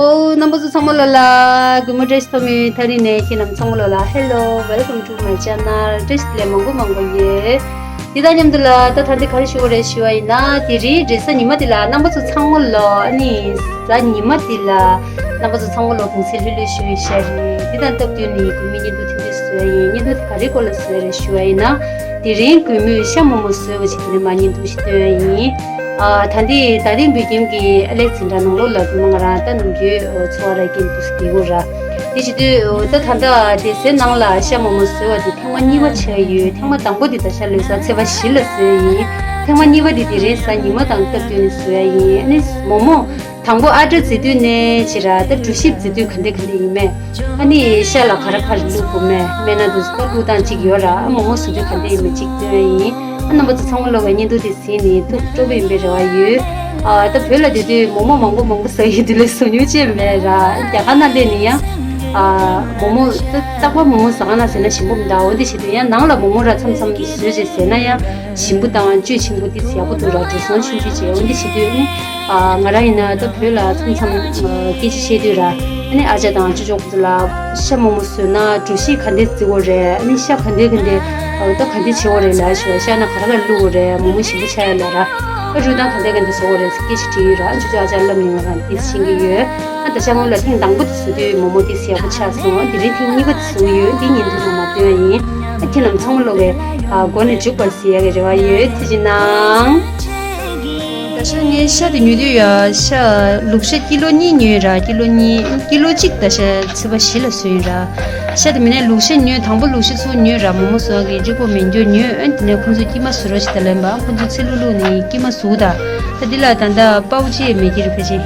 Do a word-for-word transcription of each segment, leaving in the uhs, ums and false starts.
ཨོ། རྣམ་པ་ཚོ་ཚང་མ་ལོ་ལ་གུས་མོ་བཀྲ་ཤིས་ཐོབ་མི་ཐག་རིང་ནས་ཁྱེད་རྣམས་ཚང་མ་ལོ་ལ། Hello, welcome to my channel. བཀྲ་ཤིས་བདེ་ལེགས་མང་པོ་མང་པོ་ཡོད། འདི་དང་མཉམ་དུ་ལ་ད་ད་འདི་ག་རེ་ཞུ་བ་རེད་ཞུ་བ་ཡིན་ན། དེ་རིང་རེས་གཟའ་ཉི་མ་འདི་ལ་རྣམ་པ་ཚོ་ཚང་མ་ལོ། ཨ་ནི་གཟའ་ཉི་མ་འདི་ལ་རྣམ་པ་ཚོ་ཚང་མ་ལོ་གུང་སེང་ལྷོད་ལྷོད་ཞུ་ཡི་ཤ་རེད། འདི་དང་སྟབས་བསྟུན་ནས་གུས་མོའི་བརྙན་ཐུང་ཐེངས་འདི་བཟོས་ཡིན། བརྙན་ཐུང་འདི་ག་རེ་སྐོར་ལ་བཟོས་རེད་ཞུ་བ་ཡིན་ན། དེ་རིང་གུས་མོས་ཤ་མོག་མོག་བཟོས་པ་ཞིག་དེ་རིང་མར་བརྙན་ཐུང་ཞིག་བཏོན་ཡིན། ཨ། ད་འདི་ད་ཐེངས་བོད་ཁྱིམ་གྱི་ཨ་ལེགས་འཛིན་གྲྭ་ནང་ལོགས་ལ་གུས་མོ་ང་རང་ད་ནམ་རྒྱུན་ཚོར་བ་རག་གིན་འདུག་སེ་བསྡད་ཡོད་ར། དེ་བྱེད་དུས་ད་ད་ལྟ་སྡེ་སའི་ནང་ལ་ཤ་མོག་མོག་བཟོས་པ་དེ་ཐེངས་མ་གཉིས་པ་ཆགས་ཡོད། ཐེངས་མ་དང་པོ་དེ་ད་ཤ་ལོ་གསར་ཚེས་པ་བཞི་ལ་བཟོས་ཡིན། ཐེངས་མ་གཉིས་པ་དེ་དེ་རིང་གཟའ་ཉི་མ་དང་སྟབས་བསྟུན་ནས་བཟོས་ཡིན། ཨ་ནི་མོག་མོག་དང་པོ་ཨ་ཊ་བརྫི་དུས་ནས་བྱས་ར། ད་གྲོ་ཞིབ་བརྫི་དུས་ག་འདྲ་ག་འདྲ་ཡིན་མེད། ཨ་ནི་ཤ་ལ་ག་རེ་ག་རེ་བླུག་དགོས་མེད། སྨན་སྣ་དུ་ད་བླུག་སྟངས་གཅིག་ཡོད་ར། ཨ། མོག་མོག་བཟོ་དུས་ག་འདྲ་ཡིན་མེད་གཅིག་སྟོན་ཡིན། ཨ། རྣམ་པ་ཚོ་ཚང་མ་ལོ་བའི་བརྙན་ཐུང་དེ་གཟིགས་ནས་ཐུགས་སྤྲོ་པོ་ཡིན་པའི་རེ་བ་ཡོད། ཨ། ད་བོད་ལ་སྡོད་དུས་མོག་མོག་མང་པོ་མང་པོ་ཟ་ཡི་དུས་ལས་བཟོ་མྱོང་ཅེས་མེད་ར། རྒྱ་གར་ནང་སླེབས་ནས་ཡང་། ཨ། མོག་མོག་ད་རྟག་པར་མོག་མོག་ཟ་ག་ན་ཟས་ན་ཞིམ་པོ་མི་འདུག་འོན་ཏེ་བྱེད་དུས་ཡང་ནང་ལ་མོག་མོག་ར་མཚམས་མཚམས་བཟོས་བྱས་ཟས་ན་ཡང་ཞིམ་པོ་དང་བཅུད་ཆེན་པོ་དེ་ཡག་པོ་འདུག་ར། འགྲོ་སོང་ཆུང་ཆུང་བྱས། འོན་ཏེ་བྱེད་དུས་ནི། ཨ། ང་རང་ཡིན་ན་ད་བོད་ལ་མཚམས་མཚམས་སྐད་ཆ་བཤད་དུས་ར། ཨ་ནི་ཨ་ཅག་དང་ཅོ་ཅོ་ཁོ་ཚོ་ལ་ཤ་མོག་མོག་བཟོས་ན་གྲོ་ཞིབ་ག་འདྲས་བརྫི་དགོས་རེད། ཨ་ནི་ཤ་ག་འདྲས་ག་འདྲས་ད་ག་འདྲས་བྱེད་དགོས་རེད་ལབ་ཞུ་བ། ཤ་ནང་ག་རེ་ག་རེ་བླུགས་དགོས་རེད། མོག་མོག་ཞིམ་པོ་ཆགས་ཡ་ལ་ར། ཨ། བླུགས་སྟངས་ག་འདྲས་ག་འདྲས་བཟོ་དགོས་རེད་ཟེར་སྐད་ཆ་དྲིས་ཡོད་ར། ཨ་ཅོ་ཅོ་ཨ་ཅག་ལབ་ནས་ང་རང་འདི་ཤེས་ཀྱི་ཡོད། ཨ། ད་ཤ་མོག་ལ་ཐེངས་དང་པོ་དེ་བཟོ་དུས་མོག་མོག་དེ་ཡག་པོ་ཆགས་སོང་། དེ་རིང་ཐེངས་གཉིས་པ་དེ་བཟོ་གི་ཡོད། འདི་བརྙན་ཐུང་ནང་མ་བཏོན་ཡིན། ཨ། ཁྱེད་རྣམས་ཚང་མ་ལོ་བའི་མགོ་ནས་མཇུག་བར་གཟིགས་ཡ་གི་རེ་བ་ཡོད། ཐུགས་རྗེ་གནང་། ད་ཤ་ངས་ཤ་དེ་ཉོ་དུས་ཡ། ཤ་ལུག་ཤ་ཀི་ལོ་གཉིས་ཉོས་ར། ཀི་ལོ་གཉིས། ཀི་ལོ་གཅིག་ད་ཤ་ཚེས་པ་བཞི་ལ་བཟོས་ཡིན་ར། ཤ་དེ་མིན་ན་ལུག་ཤ་ཉོས། དང་པོ་ལུག་ཤ་ཚུར་ཉོས་ར། མོག་མོག་བཟོ་གི་རིག་པ་མེད་འགྱོ་ཉོས། ཨ། དེ་ནས་ཁོང་ཚོས་སྐྱེལ་མ་བཟོ་རོགས་བྱེད་ད་ལབ་པ། ཁོང་ཚོས་ཚིལ་བླུགས་བླུགས་ནས་སྐྱེལ་མ་བཟོ་ད། ད་འདི་ལ་ད་ལྟ་པའོ་ཅི་མེད་ཀྱི་རེད། ཕལ་ཆེར་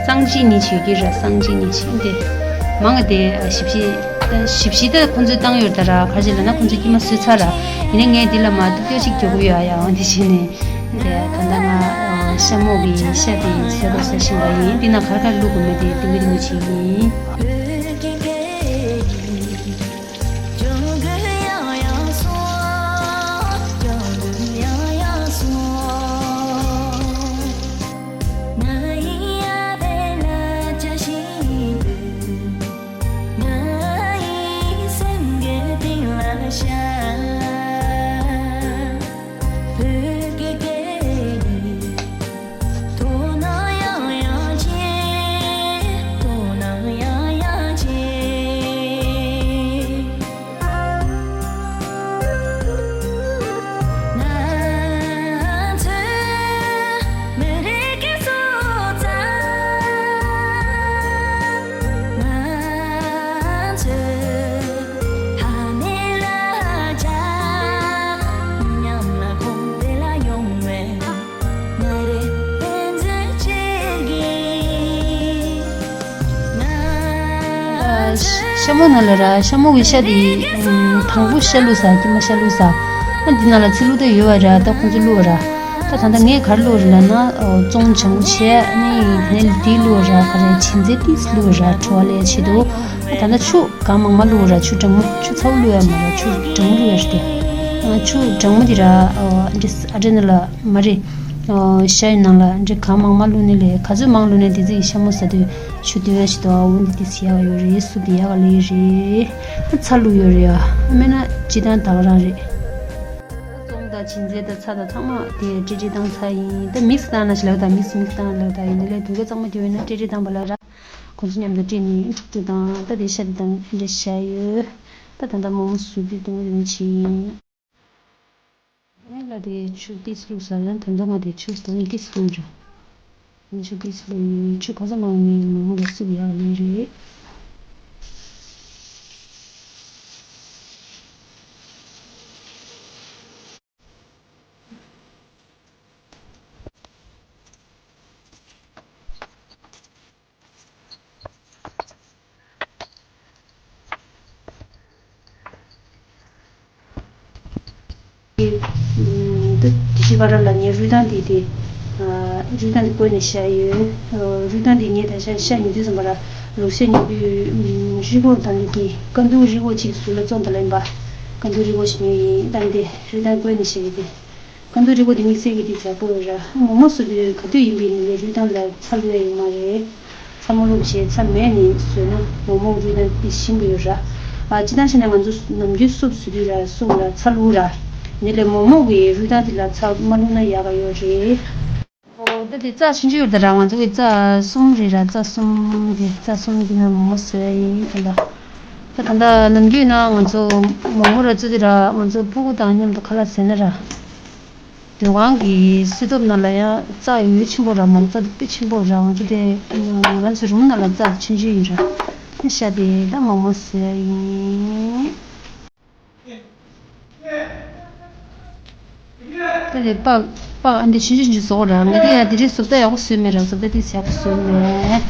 སྲང་གཅིག་གཉིས་ཅིག་ཡོད་ཀྱི་ར། སྲང་གཅིག་གཉིས་ཅིག་དེ་མང་ག་དེ་ཞིབ་ཞིབ་ཞིབ་ཞིབ་ད་ཁོང་ཚོས་བཏང་ཡོད་ད་ར། ག་རེ་ལབ་ན་ཁོང་ཚོས་སྐྱེལ་མ་བཟོས་ཚར་ར། ཡིན་ནའི་ངས་འདི་ལ་མར་ཏུག་ཏུག་ཅིག་རྒྱོབ་ཀྱི་ཡོད་ཡ། འོ་འདི་བྱས་ནས། དེ་ད་ལྟ་ང་ཤ་མོག་གི་ཤ་དེ་བཟོ་དགོས་ཟེར་བཞིན་པ་ཡིན། འདི་ན་ག་རེ་ག་རེ་བླུགས་དགོས་མེད་དེ་ལྡེ་མིག་ལྡེ་མིག་བྱེད་ཀྱི་ཡིན། ཤ་མོག་ནང་ལ་ར། ཤ་མོག་གི་ཤ་དེ་དང་པོ་ཤ་བླུགས་ས། སྐྱེལ་མ་ཤ་བླུགས་ས། ཨ། འདི་ནང་ལ་ཚིལ་བླུགས་ད་ཡོད་པ་ར། ད་ཁོང་ཚོས་བླུགས་པ་ར། ད་ད་ལྟ་ངས་ག་རེ་བླུགས་རེད་ལབ་ན། ཨོ། བཙོང་བྱང་བྱས། ཨ་ནི་དེ་ནས་དེ་བླུགས་པ་ར། ག་རེ་བྱིན་ཟེར་ཏིས་བླུགས་པ་ར། བྲོ་བ་ལས་ཆེད་དུ། ཨ། ད་ལྟ་ཆུ་གང་མང་མང་བླུགས་པ་ར། ཆུ་གྲང་མོ། ཆུ་ཚ་བོ་བླུགས་ཡ་མ་ར། ཆུ་གྲང་མོ་བླུགས་ཡ་རེད་དེ། ཨ། ཆུ་གྲང་མོ་དེ་ར། ཨོ། འདི་ཨ་ཊ་ནང་ལ་མ་རེད། ཨོ། ཤ་ཡི་ནང་ལ་འདི་གང་མང་མང་བླུགས་ནས་ལས། ག་ཚོད་མང་བླུགས་ནས་དེ་ཚོ་ཡི་ཤ་མོག་ཟ་དུས་ཆུ་བཏོན་ཡ་ཞིག་འདུག་འོ་འདི་དེ་ཟ་ཡ་ཡོད་རེད། སུབ་དེ་ཡག་ག་ལེ་རེད། ཨ། ཚྭ་བླུགས་ཡོད་རེད་ཡ། ཨ། མེད་ན་སྤྱིར་བཏང་ད་ག་རང་རེད། བཙོང་དང་བྱིན་ཟེར་དང་ཚྭ་དང་ཚང་མ་དེ་ཀྲིག་ཀྲིག་བཏང་ཚར་ཡིན། ད་མིག་སི་བཏང་ན་ཞིག་ལབ་ད། མིག་སི་མིག་སི་བཏང་ལབ་ད་ཡིན། དེ་ལས་དུས་ཚོད་གཙང་མ་རྒྱབ་ཡོད་ན་ཀྲིག་ཀྲིག་བཏང་པ་ལ་ར། ཁོང་ཚོ་མཉམ་དུ་སྤྲད་ནས་འཁྲུག་འཁྲུག་བཏང་། ད་དེ་ཤ་དེ་དང་འདྲ་བྱས་ཡོད། ད་ད་ལྟ་མོག་མོག་བཟོ་དུས་དུང་རིང་བྱས་ཡིན། ཨེ་ལ་དེ་ཆུ་ཏིས་བླུགས་ས་ཡང་དོན་དག་ང་དེ་ཆུ་དུང་ཏིས་བླུགས་འགྲོ། ཆུ་ཏིས་བླུགས་ཡིན། ཆུ་ག་ཚོད་མང་ནས་མོག་མོག་ལ་སུབ་ཡག་ལེ་རེད། དེ་བཞིན་པ་ར་ལ་ངས་རུས་ཐང་འདི་དེ། རུས་ཐང་འདི་བཀོལ་ནས་བཞག་ཡོད། རུས་ཐང་འདི་ངས་ད་ཆ་ཤ་ཉོ་དུས་ཙམ་པ་ར། ལུག་ཤ་ཉོ་དུས་རི་བོ་དང་གི་དཀའ་སྡུག་རི་བོ་གཅིག་ཟུར་ལ་བཙོང་དང་ལེན་པ། དཀའ་སྡུག་རི་བོ་ཞིག་ཉོས་ཡིན། ད་འདི་རུས་ཐང་བཀོལ་ནས་བཞག་གི་དེ། དཀའ་སྡུག་རི་བོ་དེ་དམིགས་བསལ་གྱི་དེ་ཛ་པོ་ར། མོག་མོག་བཟོ་དུས་ག་དུས་ཡིན་པའི་ནི་ལས་རུས་ཐང་ལ་ཚྭ་བླུགས་ཡ་ཡོད་མ་རེད། ཚྭ་མ་བླུགས་བྱས་ཚྭ་མེད་ནས་བཟོས་ན་མོག་མོག་རུལ་ན་དེ་ཞིམ་པོ་ཡོད་ར། ཨ་སྤྱིར་བཏང་བྱས་ན་ང་ཚོ་ནམ་རྒྱུན་སུབ་བཟོ་དུས་ར་སུབ་ལ་ཚྭ་བླུགས་ར། དེ་ལས་མོག་མོག་གི་རུལ་སྟངས་དེ་ལ་ཚྭ་མ་བླུགས་ན་ཡག་ག་ཡོད་རེད། ཨོ་ད་དེ་རྩ་ཆུང་ཆུང་ཡོད་ད་ར། ང་ཚོ་གི་རྩ་གསུམ་རེད་ར། རྩ་གསུམ་དེ་རྩ་གསུམ་དེ་ན་མོག་མོག་བཟོས་ཡིན་ད། ད་ད་ལྟ་ནམ་རྒྱུན་ན་ང་ཚོ་མོག་མོག་ར་བཙོས་དུས་ར་ང་ཚོ་སྤུ་གུ་དང་མཉམ་དུ་ཁ་ལག་ཟས་ན་ར། སྡོད་ཁང་གི་སྲིད་ཐོབ་ནང་ལ་ཡང་རྩྭ་ཡོད་ཆེན་པོ་ར། མོག་རྩྭ་དཔེ་ཆེན་པོ་ར། ང་ཚོ་དེ་ང་ཚོའི་རུམ་ནང་ལ་རྩྭ་ཆུང་ཆུང་ཡིན་ར། ཤ་དེ་ད་མོག་མོག་བཟོས་ཡིན། ད་དེ་པགས་པགས་ཨ་འདི་ཆུང་ཆུང་ཆུང་བཟོ་ར། ང་དེ་ཡང་དེ་རིང་བཟོ་ལྟ་ཡག་པོ་བཟོས་མེད་ར། བཟོ་ལྟ་དེ་ཡག་པོ་བཟོས་མེད།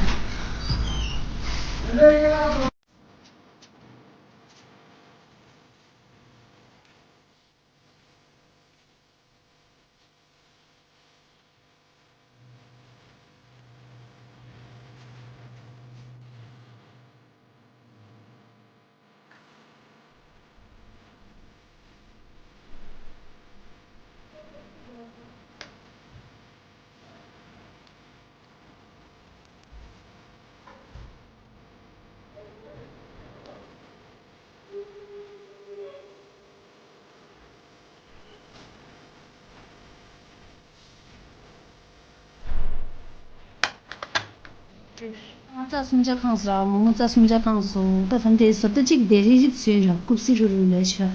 རྩྭ་སུམ་ཆ་གང་སོང་། མོག་མོག་རྩྭ་སུམ་ཆ་གང་སོང་། ད་ད་དེ་བཟོ་ལྟ་གཅིག་དེ་རིགས་རིགས་བཟོས་ར། རྐུབ་སི་རུ་རུ་ལས་ཆ།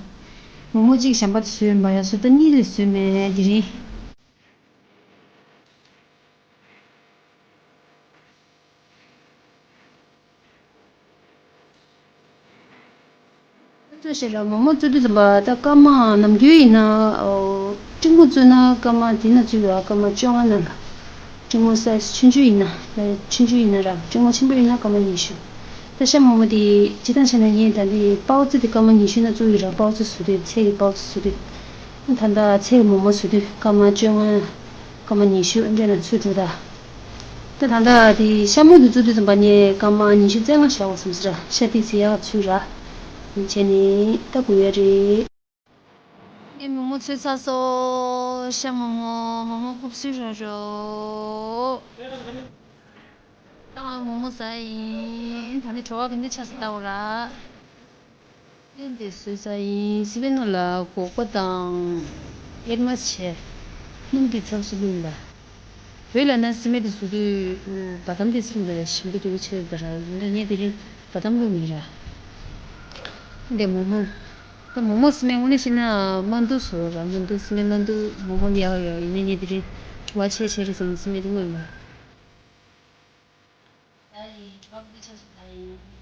མོག་མོག་གཅིག་གཞན་པ་བཟོས་མ་ཡ། བཟོ་ལྟ་གཉིས་ལས་བཟོས་མེད་དེ་རིང་། བཙོས་ཤེས་ར། མོག་མོག་བཙོས་དུས་ཙམ་པ་ད་སྐར་མ་ནམ་རྒྱུན་ཡིན་ན་ཨོ་སྤྲིན་མོག་བཙོས་ན་སྐར་མ་དེ་ན་བཙོས་ཡོད། སྐར་མ་བཅོ་ལྔ་ནང་ལ། སྤྲིན་མོག་སའི་ཛི་ཆུང་ཆུང་ཡིན་ན་ལ་ཆུང་ཆུང་ཡིན་ན་ར། སྤྲིན་མོག་ཆེན་པོ་ཡིན་ན་སྐར་མ་ཉི་ཤུ། ད་ཤ་མོག་མོག་དེ་སྤྱིར་བཏང་བྱས་ན་ངས་ད་འདི་པའོ་ཙི་དེ་སྐར་མ་ཉི་ཤུ་ན་བཙོས་ཡོད་ར། པའོ་ཙི་བཟོ་དུས་ཚལ་གྱི་པའོ་ཙི་བཟོ་དུས། ད་ལྟ་ཚལ་གྱི་མོག་མོག་བཟོ་དུས་སྐར་མ་བཅོ་ལྔ་སྐར་མ་ཉི་ཤུ་འདྲ་ན་ཚོད་འགྲོ་ད། ད་ད་ལྟ་དེ་ཤ་མོག་དེ་བཙོས་དུས་ཙམ་པ་ནས་སྐར་མ་ཉི་ཤུ་རྩ་ལྔ་བཞག་དགོས་བསམ་ཟེར། ཤ་དེ་ཚོ་ཡག་ཚོད་ར། བྱས་ནས་ད་དགོས་ཡ་རེད། ངས་མོག་མོག་བཙོས་ཚར་སོང་། ཤ་མོག་མོག་མོག་མོག་རྐུབ་སི་རོ་རོ། ད་ང་མོག་མོག་ཟ་ཡིན། ད་ནི་བྲོ་བ་ག་འདྲ་ཆགས་སོང་ལྟ་འོ་ར། ཨེ་འདི་བཟོས་ཚར་ཡིན། སི་པན་ནང་ལ་སྒོག་པ་དང་ཨེར་མ་བྱས། སྣུམ་དེ་ཚབས་སུ་བླུགས་ལ། བོད་ལ་ན་སི་མེ་དེ་བཟོ་དུས་བ་དམ་དེ་སྲིད་ལ་ཞིམ་པོ་དེ་བོ་ཆེ་ད་ར། འདི་ངས་དེ་རིང་བ་དམ་བླུགས་མིན་ར། འདི་མོག་མོག་ད་མོག་མོག་སི་མེ་དངོས་གནས་བཤད་ན་མ་འདུག་བཟོ་ར། མ་འདུག་སི་མེ་མ་འདུག་མོག་མོག་ཡག་ཡོད་ཡིན་ནའི་ངས་དེ་རིང་བ་ཆེ་ཆེ་རེད་བསམ་སི་མེ་དེ་དངོས་མ། ད་ཡིན་བ་འདི་ཆ་སུ་ད་ཡིན།